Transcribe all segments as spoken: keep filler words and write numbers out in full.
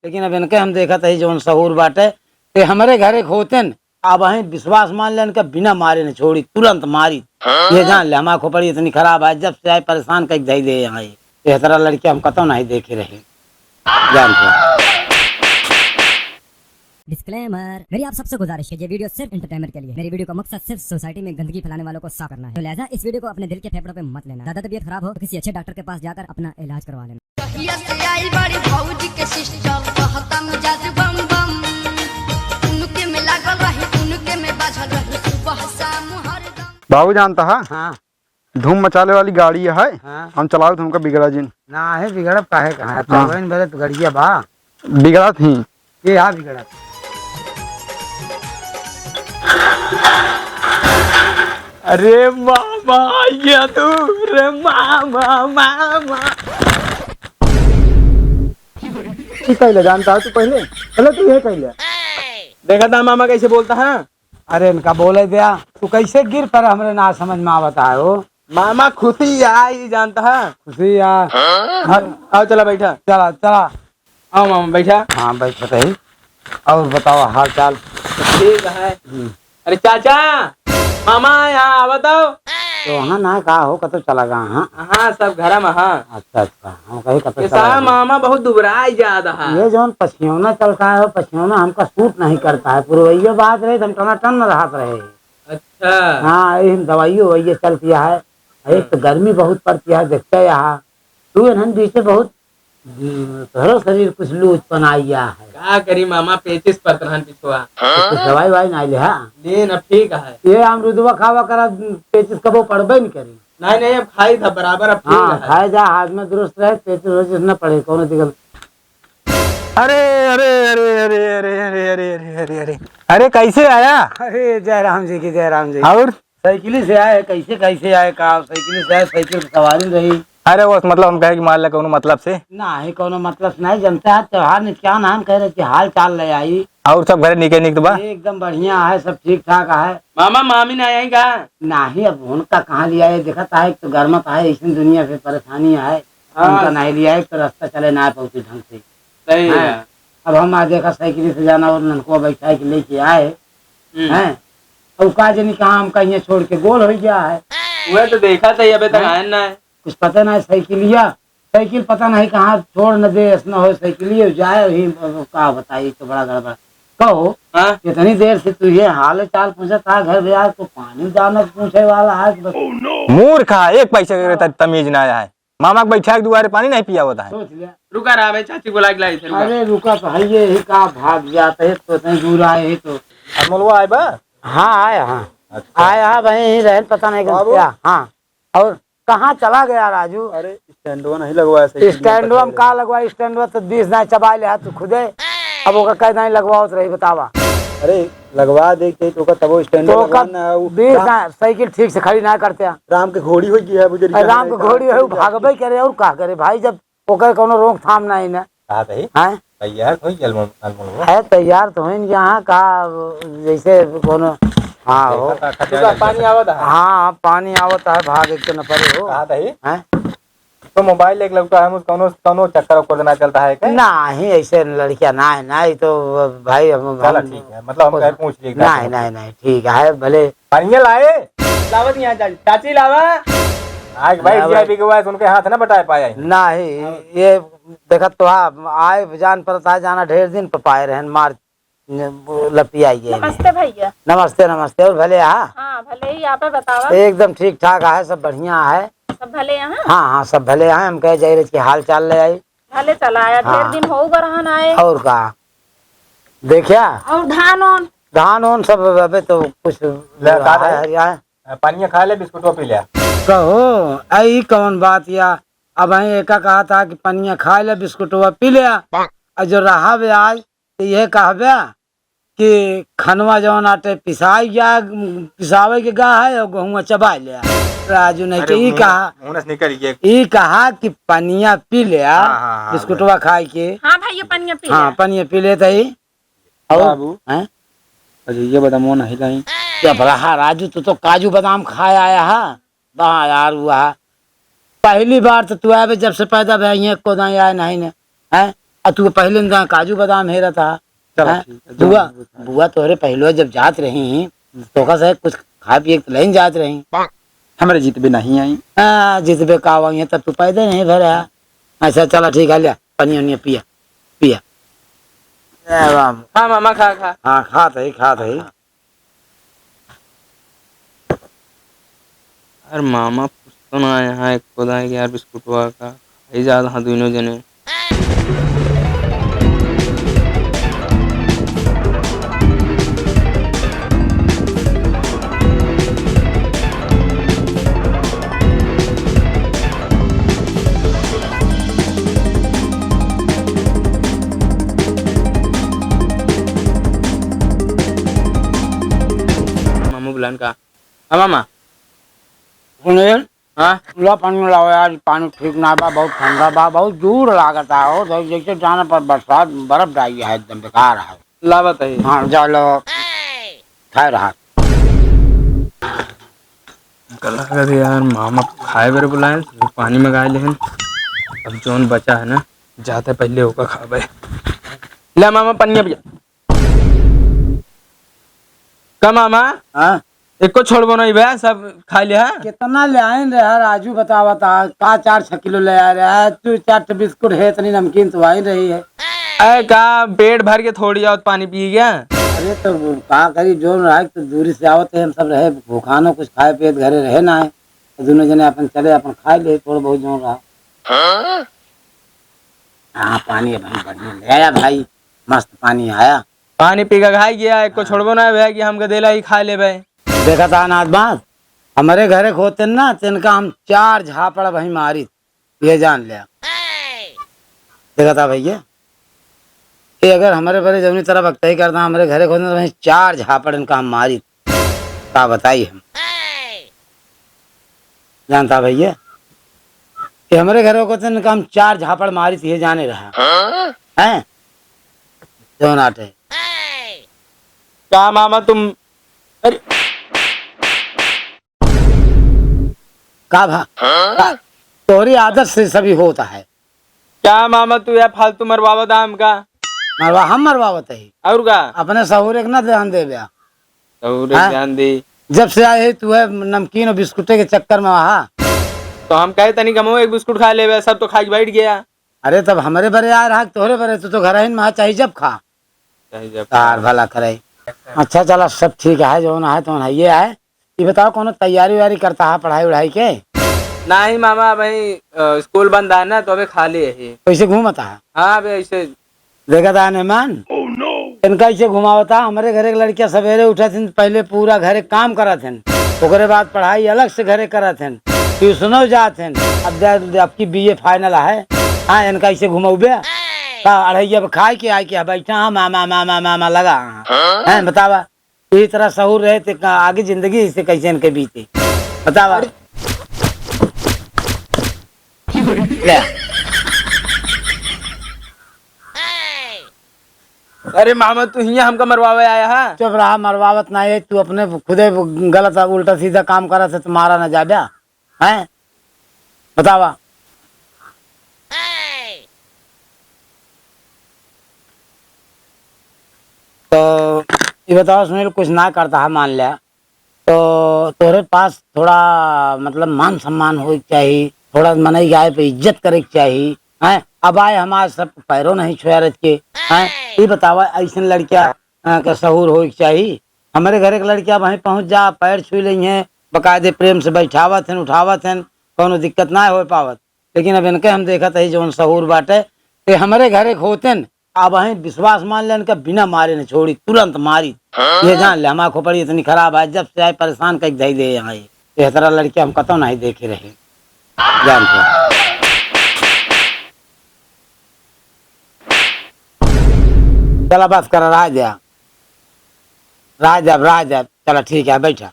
लेकिन अब इनके हम देखत हई जौन सहूर बाटे, ते हमरे घरे क होतेन, अब अहीं विश्वास मान लेन के बिना मारे न छोड़ी, तुरंत मारी। ये जान ले, हमार खोपड़ी इतनी खराब है, जब से आए परेशान कइके धई दे यहाँ ये। एह तरह लड़के हम कतौ नहीं देखे रहे। जान ले। डिस्क्लेमर, मेरी आप सबसे गुजारिश है, ये वीडियो सिर्फ एंटरटेनमेंट के लिए। मेरी वीडियो का मकसद सिर्फ सोसाइटी में गंदगी फैलाने वालों को साफ करना है। तो लिहाजा इस वीडियो को अपने दिल के फेफड़ों पे मत लेना। ज्यादा तबियत खराब हो तो किसी अच्छे डॉक्टर के पास जाकर अपना इलाज करवा लेना। कहिया से आई बड़ी भौजी के सिस्टम, कहता मिजाज बम बम। उनके में लागल रही, उनके में बाझल रही, सुबह शाम हरदम। बाबू जानता है? हाँ। धूम मचाले वाली गाड़ी है। हाँ। हम चलाओ तुमका बिगड़ा जिन। ना है बिगड़ब काहे कहाँ? हाँ। चलवाइन बदे तो गड़िया बा। बिगड़त ही। ये हाँ बिगड़त। अरे मामा, ये तू, रे मामा, मामा। ई कैले जानता है तू पहले? पहले तू ये कैले। देखा था मामा कैसे बोलता है? अरे इनका बोले दिया, तू कैसे गिर पर हमरे ना समझ में आवत है हो। मामा खुशी आई जानता है। खुशी आ। हाँ, आओ चला बैठा। चला, चला। आओ मामा बैठा। हाँ, बैठत ही। और बताओ हाल चाल? ठीक है। हम्म। अरे चाचा, मामा यहाँ आवत हो। तो हाँ ना, का हो, कतो चला गया? हाँ। हाँ, सब घर में हाँ। अच्छा, अच्छा, हम कही कतो ये चला साहब गया? मामा बहुत दुबराई ज्यादा है। ये जौन पसीना चलता है, वो पसीना हमका सूट नहीं करता है। पुरवैया बात रहे तो हम टनाटन न रहत रहे। अच्छा। हाँ, ये हम दवाइयो ववाइयो चलती है। एक तो हाँ। गर्मी बहुत पड़ती है, देखते यहाँ। तू इन्हन बीचे बहुत, हम्म, तोहरो शरीर कुछ लूचपन आइया है। का करी मामा, पेचिस परत रहन पिछुआ। तो कुछ दवाई वाई नहीं ले, हाँ? ले, अब ठीक है। ये अमरुदवा खावा करा, पेचिस कबो पड़बे नहीं करी। नहीं, नहीं, अब खाई था बराबर, अब ठीक हाँ, है। खाए जा, हाथ में दुरुस्त रहे, पेचिस वेचिस न पड़े, कौनो दिक्कत। अरे, अरे, अरे, अरे, अरे, कैसे आया? अरे, जय राम जी की, जय राम जी। और? साइकिल से आए, कैसे, कैसे आए, का साइकिल से आए, साइकिल की सवारी रही। अरे, वो मतलब हम कहे कि मान ला कौनो मतलब से? नहीं, कौनो मतलब से नहीं, जनता है, त्योहार नित्यान है, हम कह रहे कि हाल चाल ले आई। और सब घरे नीके नीक तो बा? एकदम बढ़िया है, सब ठीक ठाक है। मामा, मामी ना आई का? नहीं, अब उनका कहाँ लिया है, देखत है, एक तो गर्मत है, ऐसी दुनिया से परेशानी है, हाँ। उनका नहीं लिया है, एक तो रास्ता चले ना पहुँची ढंग से। सही हैं? है। अब हम आज देखा साइकिल से जाना और ननकुआ बैठा के लेके आए, हम्म। हैं? अब का जानी कहाँ हमका यहाँ छोड़ के गोल हो गया है। वह तो देखा था, अबे तक हैं? आया ना है। कुछ पता ना है, साइकिलिया, साइकिल पता नहीं कहाँ छोड़ न दे, ऐसा हो साइकिलिया जाए ही, अब का बताई, तो बड़ा गड़बड़। कहो, हाँ? इतनी देर से तू ये हाल चाल पूछत है, घर बाजार तो पानी दाना पूछे वाला है कि बस। मूर्ख है, एक पैसे के त-, तमीज ना है। मामा के बैठा के दुआरे पानी नहीं पियावत है। सोच लिया। रुका रहा, मैं चाची बुला के लाई थे, रुका। अरे रुका तो है, ये ही का भाग जाता है, तो इतनी दूर आए ही तो। अनमोलवा आए बा? हाँ, आए हाँ। अच्छा। आए हाँ, वहीं ही रहन, पता नहीं कौन बाबू? क्या। हाँ। और कहाँ चला गया राजू? अरे स्टैंडवा नहीं लगवाया, साइकिल स्टैंडवा में का लगवाया? स्टैंडवा तो बीस दाएं चबा ले तू खुदे। अब ओका कह दाएं लगवावत रही, बतावा। अरे लगवा दे के तो ओका तबो स्टैंड तो ओका लगवा ना, उ बीस राम दाएं साइकिल ठीक से खड़ी ना करते हैं। राम के घोड़ी हो गई है, बुजुर्ग अरे राम के घोड़ी है, उ भागबे करे और का करे भाई, जब ओकर कौनो रोकथाम नहीं ना। कहा तही? हैं? तैयार हो गया अनमोल, अनमोल हो। है तैयार तो होइन यहाँ का, जैसे कौनो, हाँ हो। देखा था, खटिया तो पानी आवत है। हाँ, पानी आवत है, भाग एक तो न परे हो। कहा तही? हैं? तो मोबाइल एक लौटा है, मुझ कौनो, कौनो चक्कर ओकर ना चलता है क्या? नहीं, ऐसे लड़कियाँ ना है, ना, ये तो भाई हम, चला हम ठीक है, मतलब हम कुछ कहे पूछ लिए एक बार नहीं, से। नहीं, नहीं, ठीक है, भले। पानी लाए? लावत यहाँ जा, चाची लावा। आग भाई लावा। जीआईपी के वाइस उनके हाथ ना बटाए पाए। नहीं, हाँ। ये देखत तो हा, आए जान पड़ता है, जाना ढेर दिन पर पाए रहन, मार न-, लपियाई गए। नमस्ते भैया। नमस्ते, नमस्ते, और भले हा? हाँ, भले ही, आप बतावा। एकदम ठीक ठाक है, सब बढ़िया है। सब भले यहाँ? हाँ, हाँ, सब भले हैं, हम कहे जाए रहे कि हाल चाल ले आई। भले चला आया, ढेर हाँ। दिन हो बरहन आए। और का? देखा? और धान ओन? धान ओन सब अबे तो कुछ ले, का रहा है, है? हरिया है। आ, पानिया खा ले, बिस्कुटवा पी ले। कहो, आ, ई कौन बात या? अब हम एका कहा था कि पनिया खा ले, बिस्कुटवा पी ले। और जो रहा बे आज, तो ये कहबे कि खनवा जौन आटे पिसाई गया, पिसावे के गा है और गहुआ चबाई ले। राजू नहीं अरे के ई मुंह, कहा, मुंह से निकल गया। ई कहा कि पनिया पी ले, हाँ, हाँ, हाँ, बिस्कुटवा खाए के। हाँ भाई, ये पनिया पी हाँ, ले। पनिया पी ले तई। और बाबू, हैं? अच्छा, ये बता, मोन हिलाई। क्या भला, हाँ, राजू, तू तो काजू बादाम खाए आया है। वाह यार, हुआ है। पहली बार तो तू आवे, जब से पैदा भया, ये को दाई आए नहीं ने, हैं? अब तू पहिले न काजू बादाम हेरत हा। चला, हैं? ठीक है, जो बुआ, बुआ तोहरे पहिले जब जात रही, हम्म। तो ओका से कुछ खाए पिए के लइन जात रही। हमरे जितबे नहीं आई। हाँ, जितबे का आई है, तब तू पैदे नहीं भरा। अच्छा, चला, ठीक है, लिया, पनिया उनिया पिया, पिया। ए, बाबू। खा मामा, खा, खा। हाँ, खात है, खात है। अरे मामा, कुछ तो ना आया है, एक खुदा है कि यार बिस्कुटवा का खाई जात हाँ दोनों जने। मामू बुलान का। हाँ मामा। सुनील, हाँ? ला पानी लाओ यार, पानी ठीक ना बा, बहुत ठंडा बा, बहुत जोर लागता हो, जै-, जैसे जाना पर बरसात, बर्फ डाली है, एकदम बेकार है। लावत है। हाँ, जा लो। खाए रहा। गला कर यार, मामा खाए बरे बुलाए, पानी मंगाए लेहन। अब जौन बचा है ना, जाते पहले ओका खाबे। ले मामा, पनिया पिया। का मामा? हाँ? एको छोड़बो नहीं बे, सब खा ले है। कितना ले आइन रहा राजू, बतावा ता, का चार छह किलो ले आ रहा है तू? चार ठो बिस्कुट है, इतनी नमकीन तो आई रही है। अरे का पेट भर के थोड़ी आवत पानी पी गया? अरे तो का करी, जो रहा तो दूरी से आवत है, हम सब रहे भूखानो, कुछ खाए पिए घरे रहे ना है, तो दोनों जने अपन चले, अपन खाए ले थोड़ा बहुत जो रहा। हाँ? हाँ, पानी अब हम बढ़िया ले आया भाई, मस्त पानी आया। पानी पी के घाई गया, एको हाँ। छोड़बो ना भैया कि हमके देला ही खा लेबे। देखा था अनाथ बात, हमरे घरे खोते ना, तिनका हम चार झापड़ वहीं मारी, ये जान ले। देखा था भैया, ये अगर हमरे बरे जौनी तरह बकतई करता, हमरे घरे खोते ना, तो वहीं चार झापड़ इनका हम मारी। का बताई हम। जानता भैया, कि हमरे घरे खोते ना, इनका हम चार झापड़ मारी थी, ये जाने रहा। हैं? जौन आटे। का मामा तुम, अरे। का भा? हाँ? का? तोहरी आदत से सभी होता है। क्या मामा तू यह फालतू मरवावत है हमका? मरवा, हम मरवावत है। और का? अपने सहूर एक ना ध्यान देबे। सहूर एक हाँ? ध्यान दी। जब से आए है तू है नमकीन और बिस्कुटे के चक्कर में वहा। तो हम कहे तनी कमो एक बिस्कुट खा लेबे, सब तो खा के बैठ गया। अरे तब हमरे बरे आ रहा, तोहरे बरे, तू तो घर ही में चाहे जब खा। चाहे जब तार खा। भला करे। अच्छा चला, सब ठीक है, जौन है तौन है, ये है। ये बताओ, कोनो तैयारी वैयारी करता है पढ़ाई वढ़ाई के? नहीं मामा, अबहीं, अ, स्कूल बंद है ना, तो अबे खाली है ही। तो ऐसे घूमता है? हाँ, अबे ऐसे। देखा था मेहमान? Oh no! इनका ऐसे घुमावता, हमरे घरे के लड़कियां सवेरे उठत हैं, पहले पूरा घरे काम करत हैं, ओकरे बाद पढ़ाई अलग से घरे करत हैं, ट्यूशनो जात हैं। अब दे, दे, अब की बीए फाइनल है, हाँ, इनका ऐसे घुमौबे? का अढ़ैया पे खाए के आए के बैठा, हाँ, मामा, मामा, मामा लगा, हाँ? हैं, बतावा। यही तरह सहूर रहे तो का-, आगे जिंदगी से कैसे इनके बीते, बतावा। अरे। ले। अरे मामा, तू हियां हमका मरवावे आया है? चुप रहा, मरवावत ना है, तू अपने खुदे गलत उल्टा सीधा काम करत है, तुम्हारा ना जाबे। हैं? बतावा। तो ये बताओ सुनील, कुछ ना करता है, मान लिया, तो तोरे पास थोड़ा, मतलब, मान सम्मान होए के चाही, थोड़ा मनई आए पे इज्जत करे के चाही, हैं? अब आए हमारे सब पैरों नहीं छुआ रच के, हैं? ये बतावा, ऐसन लड़किया, अ, के सहूर होए के चाही। हमरे घरे के लड़किया वहीं पहुँच जा, पैर छू लेइहें, बकायदे प्रेम से बैठावत हन, उठावत हन, कौनो दिक्कत ना हो पावत। लेकिन अब इनके हम देखत हई जौन सहूर बाटे, ते हमरे घरे के होतेन, अब वहीं विश्वास मान लेन के बिना मारे न छोड़ी, तुरंत मारी। ये जान ले, हमार खोपड़ी इतनी खराब है, जब से आए परेशान कई धई दे यहाँ। ये तरह लड़के हम कतौ नहीं देखे रहे, जान ले। चला बस कर, रह जा, रह जा, रह जा। चला ठीक है, बैठा।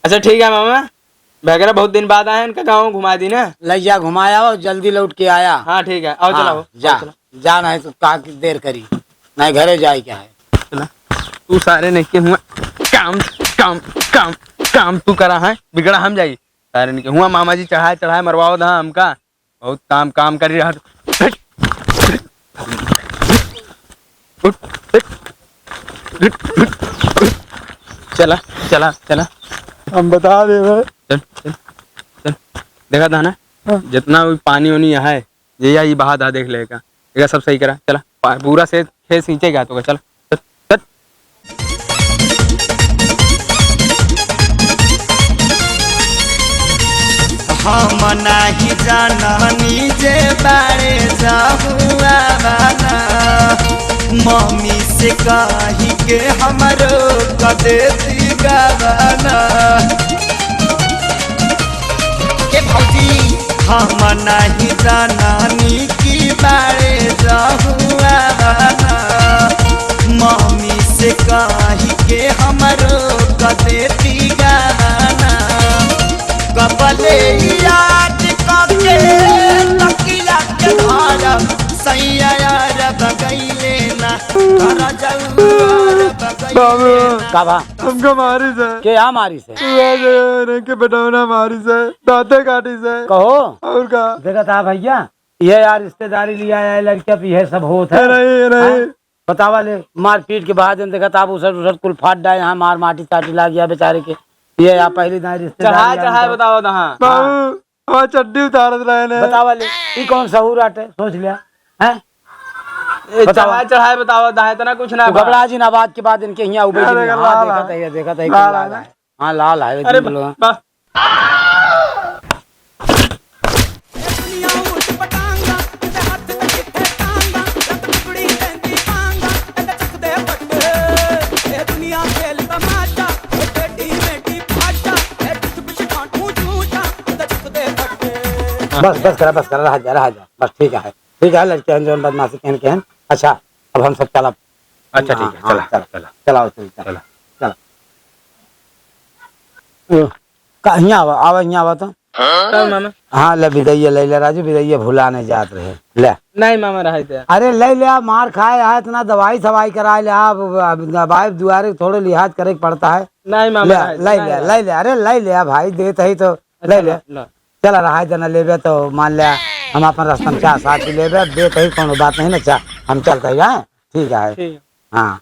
अच्छा ठीक है मामा, भैगरा बहुत दिन बाद आए हैं, इनका गाँव घुमा दी ना। ले जा, घुमाया हो, जल्दी लौट के आया। हाँ ठीक है, आओ हाँ, चला हो, जा, आओ चला। जा, नहीं तो का देर करी, नहीं घरे जाए क्या है। चला, तू सारे नहीं के हुआ काम, काम, काम, काम तू करा है, बिगड़ा हम जाई। सारे नहीं के हुआ मामा जी चढ़ाए चढ़ाए मरवाओ था हमका, बहुत काम काम करी रहा। चला, चला, चला। हम बता दे बे। चल, चल, चल। देखा था ना? हाँ। जितना भी पानी वानी यहाँ है, ये या ये बहा दा, देख लेगा। देखा, सब सही करा। चला, पा-, पूरा से खेत सींचेगा तो, चल, चल, चल। हम नाही जाननी जे बारे जाहुआ वाला, मम्मी से कही के हमरो क देती गवाना। ए भौजी, हम नाही जाननी की बारे जाहुआ वाला, मम्मी से कही के हमरो क देती गवाना। कबले याद कके तकिया के धारा, सैया यार बगैले ना, धारा जौआ बगैले बाबू। ना। का बा? हमका मारी से। के आ मारी से? तू आ गया, इनके बेटौना मारी से, दांते काटी से। कहो। और का? देखा था भैया, ये यार रिश्तेदारी लिया है लड़किया पे, ये सब होत है। ये नहीं, ये नहीं। हाँ? बतावा ले, मारपीट के बाद जन देखा था, उसर उसर कुल फाट डाए, यहाँ मार माटी चाटी लाग गया बेचारे के। ये या पहली दाई रिश्तेदारी चढ़ाए, चढ़ाए बतावा था। बाबू, हमार चड्डी उतारत रहे ने। बतावा ले, ई कौन सहूर आटे, सोच लिया, हैं? ए, बतावा। चढ़ाए, चढ़ाए बतावा था, इतना कुछ ना तू बा। घबरा जी ना, बात के बाद इनके हियाँ उबे अरे जी, हाँ, लाल देखा है। था, ये देखा था, ये लाल लाल है ना? है। हाँ, लाल है, अरे एकदम बा-, लोहा। बा-, बस, बस करा, बस करा, रहा जा, रहा जा, बस ठीक है, ठीक है, लड़के हैं जौन बदमाशी कहन कहन। अच्छा, अब हम सब चलब। अच्छा, हाँ, ठीक है, हाँ, चला, चला, चला। चला, चला, चला। चला। ओ, का, हियाँ आवा, आवा, हियाँ आवा तो। हाँ, मामा। हाँ, ले बिदैया ले ले राजू, बिदैया भुला नहीं जात रहे। ले। नहीं मामा, रहे दे। अरे ले ले, मार खाए है, इतना दवाई सवाई कराए ले, अब, अब दवाई दुआरे थोड़े लिहाज करे के पड़ता है। नहीं मामा, ले, रहे दे, ले नहीं ले, रहे। ले ले, अरे ले ले भाई, देत ही तो अच्छा, ले ले। ला, ला। चला रहा है जना लेबे तो मान ले, हम अपन रास्ता में चाह साथ ही लेबे, देत ही कोनो बात नहीं ना, चाह हम चलते ही, हाँ? ठीक है। ठीक है। हाँ।